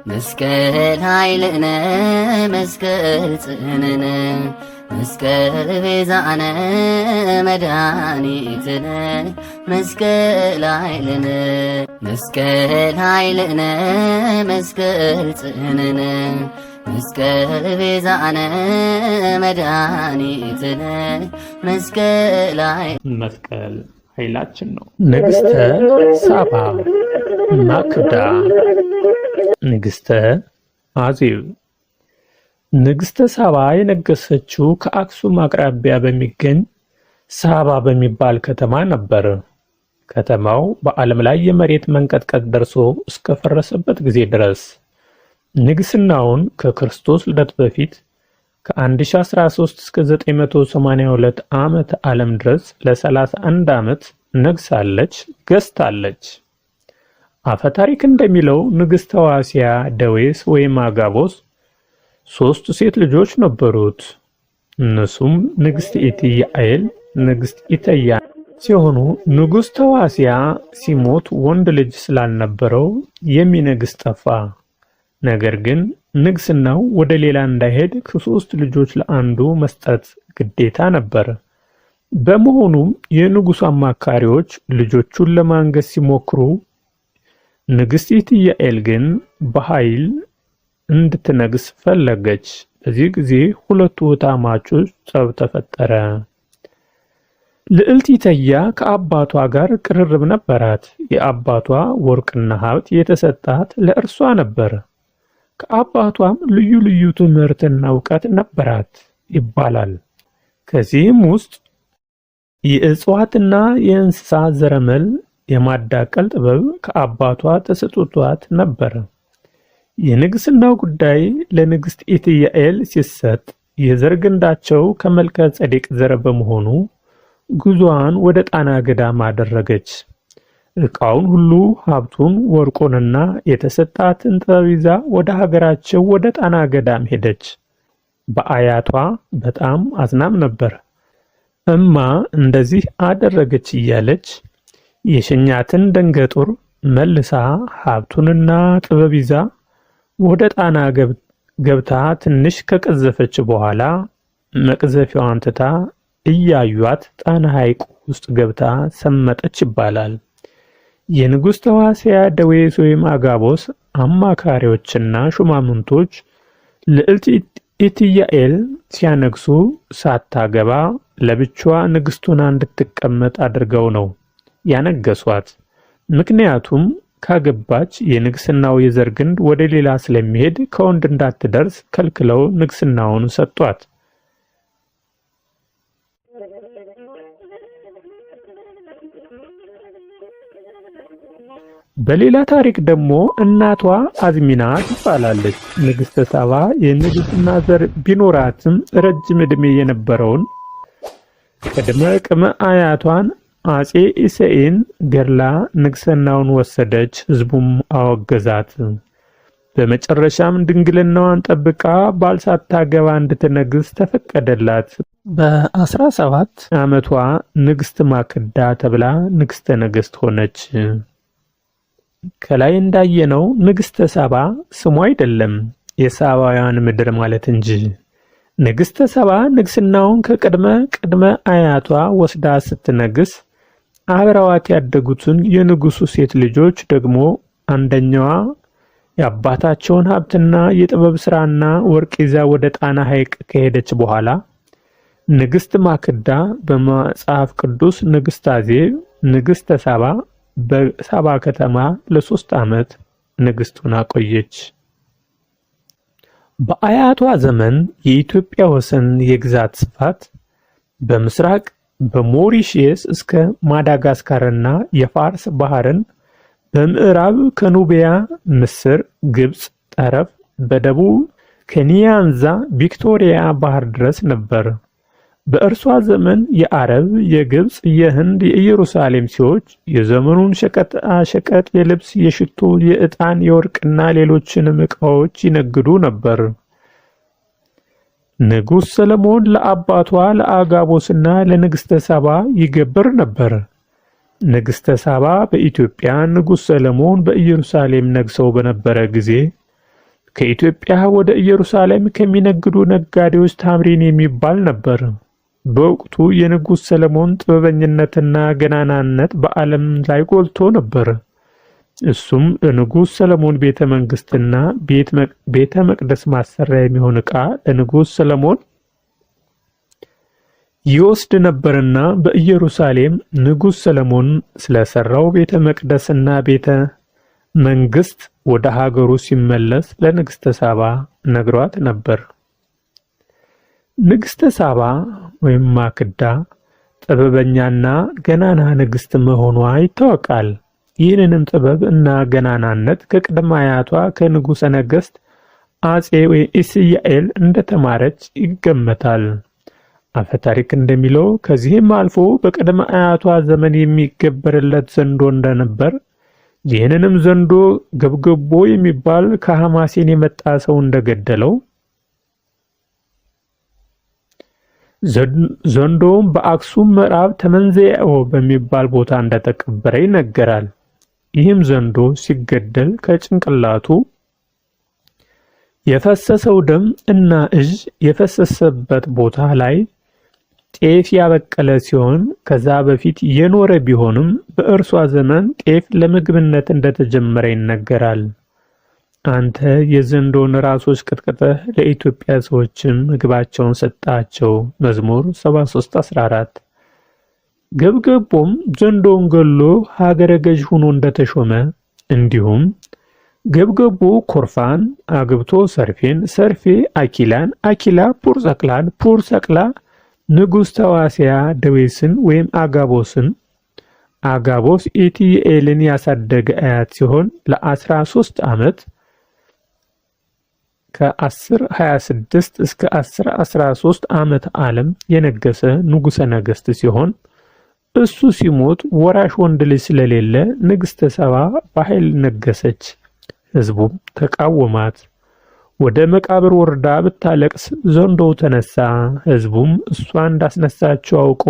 መስቀል ኃይልነ፣ መስቀል ጽንዕነ፣ መስቀል ቤዛነ መድኃኒትነ፣ መስቀል ኃይልነ፣ መስቀል ኃይልነ፣ መስቀል ጽንዕነ፣ መስቀል ቤዛነ መድኃኒትነ፣ መስቀል መስቀል ኃይላችን ነው። ንግሥተ ሳባ ማክዳ፣ ንግሥተ አዜብ። ንግሥተ ሳባ የነገሰችው ከአክሱም አቅራቢያ በሚገኝ ሳባ በሚባል ከተማ ነበር። ከተማው በዓለም ላይ የመሬት መንቀጥቀጥ ደርሶ እስከፈረሰበት ጊዜ ድረስ ንግስናውን ከክርስቶስ ልደት በፊት ከ1013 እስከ 982 ዓመተ ዓለም ድረስ ለ31 ዓመት ነግሳለች፣ ገዝታለች። አፈ ታሪክ እንደሚለው ንግሥተ ዋሲያ ደዌስ ወይም አጋቦስ ሶስት ሴት ልጆች ነበሩት። እነሱም ንግሥት ኢትያኤል፣ ንግሥት ኢተያ ሲሆኑ ንጉሥ ተዋሲያ ሲሞት ወንድ ልጅ ስላልነበረው የሚነግስ ጠፋ። ነገር ግን ንግስናው ወደ ሌላ እንዳይሄድ ከሶስት ልጆች ለአንዱ መስጠት ግዴታ ነበር። በመሆኑም የንጉሱ አማካሪዎች ልጆቹን ለማንገስ ሲሞክሩ፣ ንግሥት ኢትያኤል ግን በኃይል እንድትነግስ ፈለገች። በዚህ ጊዜ ሁለቱ እህትማማቾች ጸብ ተፈጠረ። ልዕልት ኢተያ ከአባቷ ጋር ቅርርብ ነበራት። የአባቷ ወርቅና ሀብት የተሰጣት ለእርሷ ነበር። ከአባቷም ልዩ ልዩ ትምህርትና እውቀት ነበራት ይባላል። ከዚህም ውስጥ የእጽዋትና የእንስሳ ዘረመል የማዳቀል ጥበብ ከአባቷ ተሰጥቷት ነበር። የንግስናው ጉዳይ ለንግስት ኢትያኤል ሲሰጥ የዘር ግንዳቸው ከመልከ ጼዴቅ ዘር በመሆኑ ጉዞዋን ወደ ጣና ገዳም አደረገች። ዕቃውን ሁሉ ሀብቱን፣ ወርቁንና የተሰጣትን ጥበብ ይዛ ወደ ሀገራቸው ወደ ጣና ገዳም ሄደች። በአያቷ በጣም አዝናም ነበር። እማ እንደዚህ አደረገች እያለች የሸኛትን ደንገጡር መልሳ ሀብቱንና ጥበብ ይዛ ወደ ጣና ገብታ ትንሽ ከቀዘፈች በኋላ መቅዘፊያዋን ትታ እያዩአት ጣና ሐይቅ ውስጥ ገብታ ሰመጠች ይባላል። የንጉሥ ተዋሲያ ደዌስ ወይም አጋቦስ አማካሪዎችና ሹማምንቶች ልዕልት ኢትያኤል ሲያነግሱ ሳታገባ ለብቻዋ ንግሥት ሆና እንድትቀመጥ አድርገው ነው ያነገሷት። ምክንያቱም ካገባች የንግስናው የዘር ግንድ ወደ ሌላ ስለሚሄድ ከወንድ እንዳትደርስ ከልክለው ንግስናውን ሰጧት። በሌላ ታሪክ ደግሞ እናቷ አዝሚና ትባላለች። ንግሥተ ሳባ የንግስና ዘር ቢኖራትም ረጅም ዕድሜ የነበረውን ቅድመ ቅመ አያቷን አጼ ኢሰይን ገድላ ንግስናውን ወሰደች። ህዝቡም አወገዛት። በመጨረሻም ድንግልናዋን ጠብቃ ባል ሳታገባ እንድትነግስ ተፈቀደላት። በ17 ዓመቷ ንግስት ማክዳ ተብላ ንግስተ ነገስት ሆነች። ከላይ እንዳየነው ንግስተ ሳባ ስሟ አይደለም፣ የሳባውያን ምድር ማለት እንጂ። ንግስተ ሳባ ንግስናውን ከቅድመ ቅድመ አያቷ ወስዳ ስትነግስ አብረዋት ያደጉትን የንጉሱ ሴት ልጆች ደግሞ አንደኛዋ የአባታቸውን ሀብትና የጥበብ ስራና ወርቅ ይዛ ወደ ጣና ሐይቅ ከሄደች በኋላ ንግስት ማክዳ፣ በመጽሐፍ ቅዱስ ንግስት አዜብ፣ ንግስተ ሳባ፣ በሳባ ከተማ ለ3 ዓመት ንግስት ሆና ቆየች። በአያቷ ዘመን የኢትዮጵያ ወሰን የግዛት ስፋት በምስራቅ በሞሪሼስ እስከ ማዳጋስካርና የፋርስ ባህርን፣ በምዕራብ ከኑቢያ ምስር ግብፅ ጠረፍ፣ በደቡብ ከኒያንዛ ቪክቶሪያ ባህር ድረስ ነበር። በእርሷ ዘመን የአረብ፣ የግብፅ፣ የህንድ፣ የኢየሩሳሌም ሰዎች የዘመኑን ሸቀጣሸቀጥ፣ የልብስ፣ የሽቶ፣ የዕጣን፣ የወርቅና ሌሎችንም ዕቃዎች ይነግዱ ነበር። ንጉሥ ሰለሞን ለአባቷ ለአጋቦስና ለንግሥተ ሳባ ይገብር ነበር። ንግሥተ ሳባ በኢትዮጵያ፣ ንጉሥ ሰለሞን በኢየሩሳሌም ነግሰው በነበረ ጊዜ ከኢትዮጵያ ወደ ኢየሩሳሌም ከሚነግዱ ነጋዴዎች ታምሪን የሚባል ነበር። በወቅቱ የንጉሥ ሰለሞን ጥበበኝነትና ገናናነት በዓለም ላይ ጎልቶ ነበር። እሱም ለንጉሥ ሰለሞን ቤተ መንግሥትና ቤተ መቅደስ ማሰሪያ የሚሆን ዕቃ ለንጉሥ ሰለሞን ይወስድ ነበርና በኢየሩሳሌም ንጉሥ ሰለሞን ስለሰራው ቤተ መቅደስና ቤተ መንግሥት ወደ ሀገሩ ሲመለስ ለንግሥተ ሳባ ነግሯት ነበር። ንግሥተ ሳባ ወይም ማክዳ ጥበበኛና ገናና ንግሥት መሆኗ ይታወቃል። ይህንንም ጥበብ እና ገናናነት ከቅድመ አያቷ ከንጉሠ ነገሥት አጼ ኢስያኤል እንደተማረች ይገመታል። አፈ ታሪክ እንደሚለው ከዚህም አልፎ በቅድመ አያቷ ዘመን የሚገበርለት ዘንዶ እንደነበር፣ ይህንንም ዘንዶ ገብገቦ የሚባል ከሐማሴን የመጣ ሰው እንደገደለው፣ ዘንዶውም በአክሱም ምዕራብ ተመንዘያኦ በሚባል ቦታ እንደተቀበረ ይነገራል። ይህም ዘንዶ ሲገደል ከጭንቅላቱ የፈሰሰው ደም እና እዥ የፈሰሰበት ቦታ ላይ ጤፍ ያበቀለ ሲሆን ከዛ በፊት የኖረ ቢሆንም በእርሷ ዘመን ጤፍ ለምግብነት እንደተጀመረ ይነገራል። አንተ የዘንዶን ራሶች ቀጥቅጠህ ለኢትዮጵያ ሰዎችም ምግባቸውን ሰጣቸው። መዝሙር 73:14። ገብገቦም ዘንዶውን ገሎ ሀገረ ገዥ ሆኖ እንደተሾመ፣ እንዲሁም ገብገቦ ኮርፋን አግብቶ ሰርፌን፣ ሰርፌ አኪላን፣ አኪላ ፑርሰቅላን፣ ፑርሰቅላ ንጉሥ ተዋሲያ ደዌስን ወይም አጋቦስን፣ አጋቦስ ኢቲኤልን ያሳደገ አያት ሲሆን ለ13 ዓመት ከ1026 እስከ 1013 ዓመተ ዓለም የነገሰ ንጉሠ ነገሥት ሲሆን እሱ ሲሞት ወራሽ ወንድ ልጅ ስለሌለ ንግሥተ ሳባ በኃይል ነገሰች። ሕዝቡም ተቃወማት። ወደ መቃብር ወርዳ ብታለቅስ ዘንዶው ተነሳ። ሕዝቡም እሷ እንዳስነሳችው አውቆ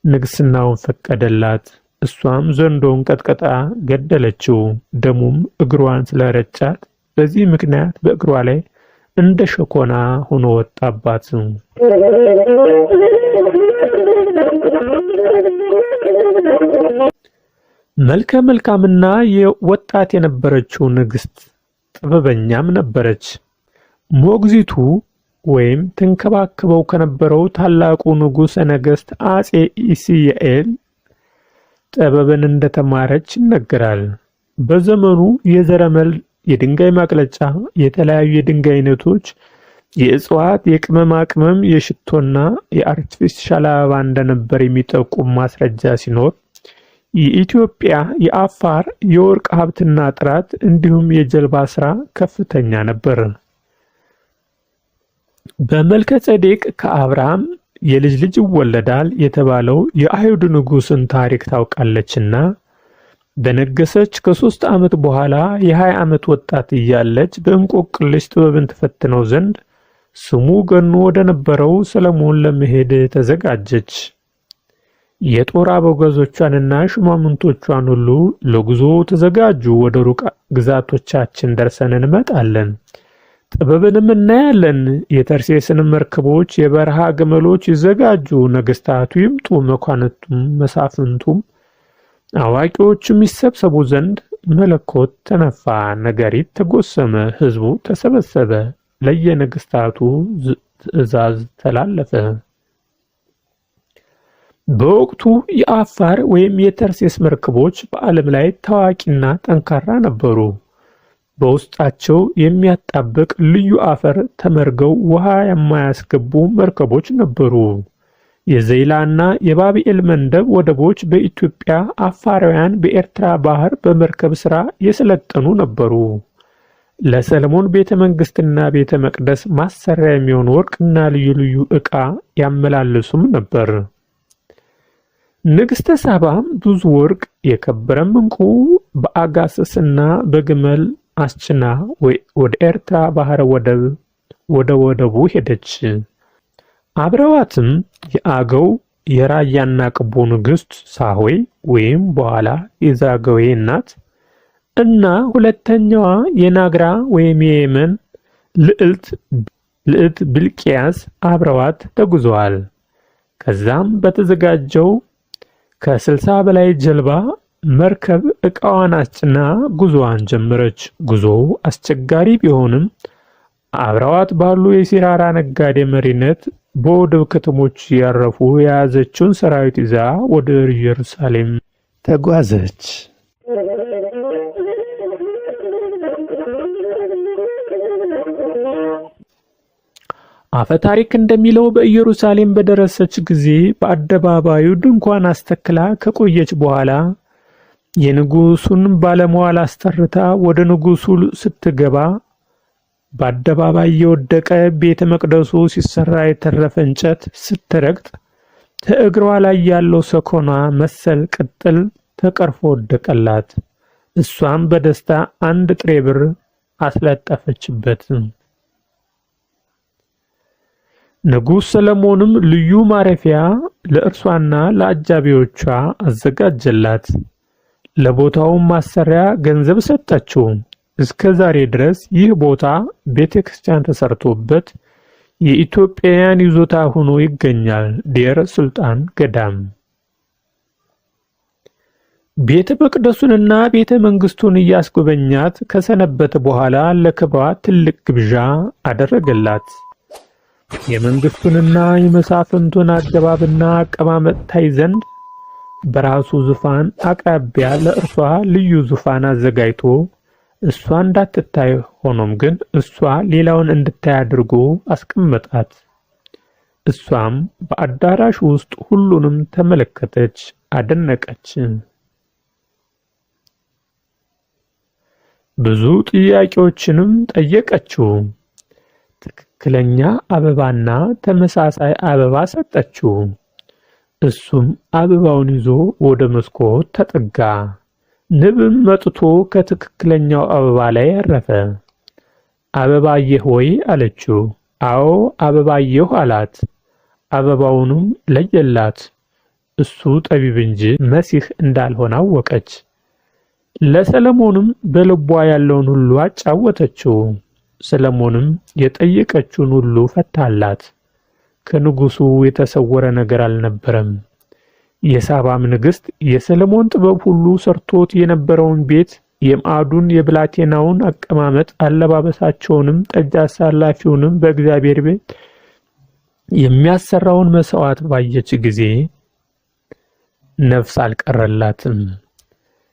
ንግስናውን ፈቀደላት። እሷም ዘንዶውን ቀጥቀጣ ገደለችው። ደሙም እግሯን ስለረጫት በዚህ ምክንያት በእግሯ ላይ እንደ ሸኮና ሆኖ ወጣባት። መልከ መልካምና የወጣት የነበረችው ንግስት ጥበበኛም ነበረች። ሞግዚቱ ወይም ትንከባከበው ከነበረው ታላቁ ንጉሠ ነገሥት አጼ ኢስያኤል ጥበብን እንደተማረች ይነገራል። በዘመኑ የዘረመል፣ የድንጋይ ማቅለጫ፣ የተለያዩ የድንጋይ አይነቶች፣ የእጽዋት፣ የቅመማ ቅመም፣ የሽቶና የአርቲፊሻል አበባ እንደነበር የሚጠቁም ማስረጃ ሲኖር የኢትዮጵያ የአፋር የወርቅ ሀብትና ጥራት እንዲሁም የጀልባ ስራ ከፍተኛ ነበር። በመልከ ጼዴቅ ከአብርሃም የልጅ ልጅ ይወለዳል የተባለው የአይሁድ ንጉሥን ታሪክ ታውቃለችና በነገሰች ከ3 ዓመት በኋላ የ20 ዓመት ወጣት እያለች በእንቆቅልሽ ጥበብን ትፈትነው ዘንድ ስሙ ገኖ ወደ ነበረው ሰለሞን ለመሄድ ተዘጋጀች። የጦር አበጋዞቿንና ሹማምንቶቿን ሁሉ ለጉዞ ተዘጋጁ፣ ወደ ሩቅ ግዛቶቻችን ደርሰን እንመጣለን፣ ጥበብንም እናያለን። የተርሴስንም መርከቦች፣ የበረሃ ግመሎች ይዘጋጁ፣ ነገስታቱ ይምጡ፣ መኳንንቱም መሳፍንቱም አዋቂዎቹም ይሰብሰቡ ዘንድ መለኮት ተነፋ፣ ነጋሪት ተጎሰመ፣ ሕዝቡ ተሰበሰበ፣ ለየነገስታቱ ትእዛዝ ተላለፈ። በወቅቱ የአፋር ወይም የተርሴስ መርከቦች በዓለም ላይ ታዋቂና ጠንካራ ነበሩ። በውስጣቸው የሚያጣብቅ ልዩ አፈር ተመርገው ውሃ የማያስገቡ መርከቦች ነበሩ። የዘይላና የባብኤል መንደብ ወደቦች በኢትዮጵያ አፋራውያን በኤርትራ ባህር በመርከብ ሥራ የሰለጠኑ ነበሩ። ለሰለሞን ቤተ መንግሥትና ቤተ መቅደስ ማሰሪያ የሚሆን ወርቅና ልዩ ልዩ ዕቃ ያመላልሱም ነበር። ንግሥተ ሳባም ብዙ ወርቅ የከበረም ዕንቁ በአጋሰስና በግመል አስጭና ወደ ኤርትራ ባህረ ወደብ ወደ ወደቡ ሄደች። አብረዋትም የአገው የራያና ቅቦ ንግሥት ሳሆይ ወይም በኋላ የዛገዌ እናት እና ሁለተኛዋ የናግራ ወይም የየመን ልዕልት ቢልቅያስ አብረዋት ተጉዘዋል። ከዛም በተዘጋጀው ከ60 በላይ ጀልባ መርከብ ዕቃዋን አስጭና ጉዞዋን ጀመረች። ጉዞው አስቸጋሪ ቢሆንም አብረዋት ባሉ የሲራራ ነጋዴ መሪነት በወደብ ከተሞች ያረፉ የያዘችውን ሰራዊት ይዛ ወደ ኢየሩሳሌም ተጓዘች። አፈ ታሪክ እንደሚለው በኢየሩሳሌም በደረሰች ጊዜ በአደባባዩ ድንኳን አስተክላ ከቆየች በኋላ የንጉሱን ባለሟል አስጠርታ ወደ ንጉሱ ስትገባ በአደባባይ የወደቀ ቤተ መቅደሱ ሲሰራ የተረፈ እንጨት ስትረግጥ ከእግሯ ላይ ያለው ሰኮና መሰል ቅጥል ተቀርፎ ወደቀላት። እሷም በደስታ አንድ ጥሬ ብር አስለጠፈችበት። ንጉሥ ሰለሞንም ልዩ ማረፊያ ለእርሷና ለአጃቢዎቿ አዘጋጀላት። ለቦታውም ማሰሪያ ገንዘብ ሰጠችው። እስከ ዛሬ ድረስ ይህ ቦታ ቤተ ክርስቲያን ተሰርቶበት የኢትዮጵያውያን ይዞታ ሆኖ ይገኛል። ዴር ሱልጣን ገዳም ቤተ መቅደሱንና ቤተ መንግስቱን እያስጎበኛት ከሰነበተ በኋላ ለክብሯ ትልቅ ግብዣ አደረገላት። የመንግስቱንና የመሳፍንቱን አገባብና አቀማመጥ ታይ ዘንድ በራሱ ዙፋን አቅራቢያ ለእርሷ ልዩ ዙፋን አዘጋጅቶ እሷ እንዳትታይ፣ ሆኖም ግን እሷ ሌላውን እንድታይ አድርጎ አስቀመጣት። እሷም በአዳራሽ ውስጥ ሁሉንም ተመለከተች፣ አደነቀች። ብዙ ጥያቄዎችንም ጠየቀችው። ትክክለኛ አበባና ተመሳሳይ አበባ ሰጠችው። እሱም አበባውን ይዞ ወደ መስኮት ተጠጋ። ንብም መጥቶ ከትክክለኛው አበባ ላይ አረፈ። አበባየህ ወይ አለችው። አዎ አበባየሁ አላት። አበባውንም ለየላት። እሱ ጠቢብ እንጂ መሲህ እንዳልሆነ አወቀች። ለሰለሞንም በልቧ ያለውን ሁሉ አጫወተችው። ሰለሞንም የጠየቀችውን ሁሉ ፈታላት። ከንጉሱ የተሰወረ ነገር አልነበረም። የሳባም ንግሥት የሰለሞን ጥበብ ሁሉ ሰርቶት የነበረውን ቤት፣ የማዕዱን፣ የብላቴናውን አቀማመጥ፣ አለባበሳቸውንም፣ ጠጅ አሳላፊውንም፣ በእግዚአብሔር ቤት የሚያሰራውን መሥዋዕት ባየች ጊዜ ነፍስ አልቀረላትም።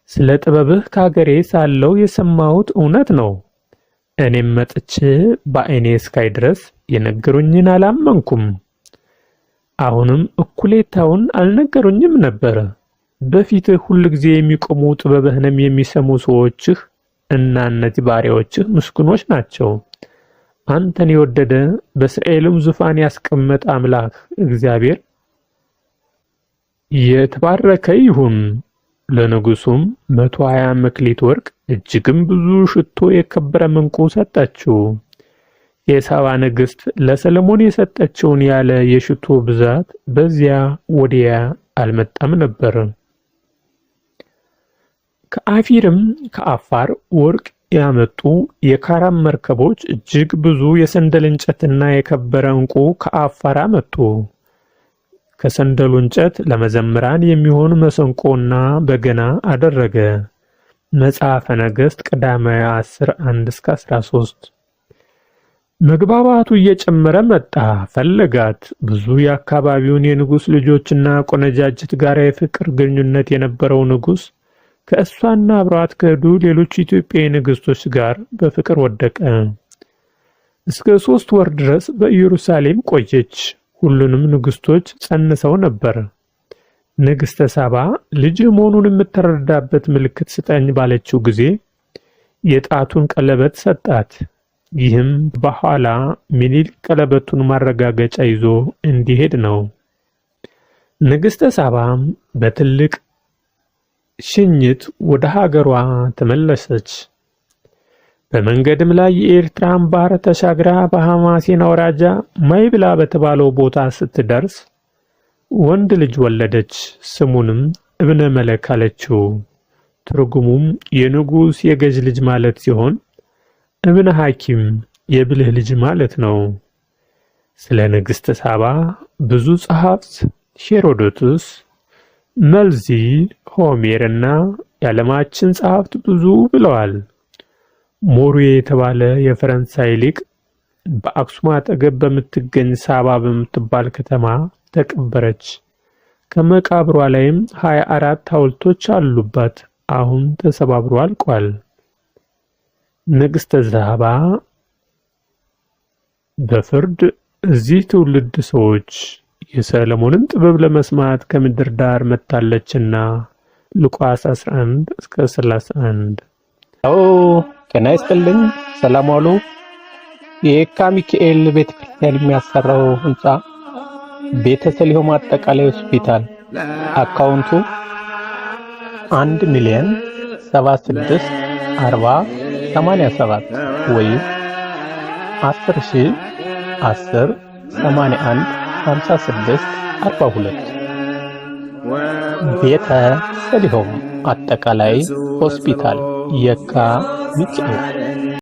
ስለ ጥበብህ ከአገሬ ሳለው የሰማሁት እውነት ነው። እኔም መጥቼ በዓይኔ እስካይ ድረስ የነገሩኝን አላመንኩም። አሁንም እኩሌታውን አልነገሩኝም ነበር። በፊትህ ሁል ጊዜ የሚቆሙ ጥበብህንም የሚሰሙ ሰዎችህ እና እነዚህ ባሪያዎችህ ምስጉኖች ናቸው። አንተን የወደደ በእስራኤልም ዙፋን ያስቀመጠ አምላክ እግዚአብሔር የተባረከ ይሁን። ለንጉሱም 120 መክሊት ወርቅ እጅግም ብዙ ሽቶ የከበረ ዕንቁ ሰጠችው። የሳባ ንግሥት ለሰለሞን የሰጠችውን ያለ የሽቶ ብዛት በዚያ ወዲያ አልመጣም ነበር። ከአፊርም ከአፋር ወርቅ ያመጡ የካራም መርከቦች እጅግ ብዙ የሰንደል እንጨትና የከበረ ዕንቁ ከአፋር አመጡ። ከሰንደሉ እንጨት ለመዘምራን የሚሆን መሰንቆና በገና አደረገ። መጽሐፈ ነገሥት ቀዳማዊ 10 1-13። መግባባቱ እየጨመረ መጣ። ፈለጋት። ብዙ የአካባቢውን የንጉሥ ልጆችና ቆነጃጅት ጋር የፍቅር ግንኙነት የነበረው ንጉሥ ከእሷና አብረዋት ከሄዱ ሌሎች ኢትዮጵያዊ ንግሥቶች ጋር በፍቅር ወደቀ። እስከ 3 ወር ድረስ በኢየሩሳሌም ቆየች። ሁሉንም ንግሥቶች ጸንሰው ነበር። ንግሥተ ሳባ ልጅህ መሆኑን የምትረዳበት ምልክት ስጠኝ ባለችው ጊዜ የጣቱን ቀለበት ሰጣት። ይህም በኋላ ሚኒልክ ቀለበቱን ማረጋገጫ ይዞ እንዲሄድ ነው። ንግሥተ ሳባም በትልቅ ሽኝት ወደ ሀገሯ ተመለሰች። በመንገድም ላይ የኤርትራን ባህር ተሻግራ በሐማሴን አውራጃ ማይብላ በተባለው ቦታ ስትደርስ ወንድ ልጅ ወለደች። ስሙንም እብነ መለክ አለችው። ትርጉሙም የንጉሥ የገዥ ልጅ ማለት ሲሆን እብነ ሐኪም የብልህ ልጅ ማለት ነው። ስለ ንግሥተ ሳባ ብዙ ጸሐፍት ሄሮዶቱስ፣ መልዚ፣ ሆሜር እና የዓለማችን ጸሐፍት ብዙ ብለዋል። ሞሩዬ የተባለ የፈረንሳይ ሊቅ በአክሱም አጠገብ በምትገኝ ሳባ በምትባል ከተማ ተቀበረች። ከመቃብሯ ላይም 24 ሐውልቶች አሉባት። አሁን ተሰባብሮ አልቋል። ንግሥተ ሳባ በፍርድ እዚህ ትውልድ ሰዎች የሰለሞንን ጥበብ ለመስማት ከምድር ዳር መጥታለችና። ሉቃስ 11 እስከ 31። አዎ፣ ጤና ይስጥልኝ። ሰላም ዋሉ። የየካ ሚካኤል ቤተክርስቲያን የሚያሰራው ህንጻ ቤተ ሰሊሆም አጠቃላይ ሆስፒታል አካውንቱ 1 ሚሊዮን 76 40 87 ወይም 10 ሺህ 10 81 56 42። ቤተ ሰሊሆም አጠቃላይ ሆስፒታል የካ ሚካኤል።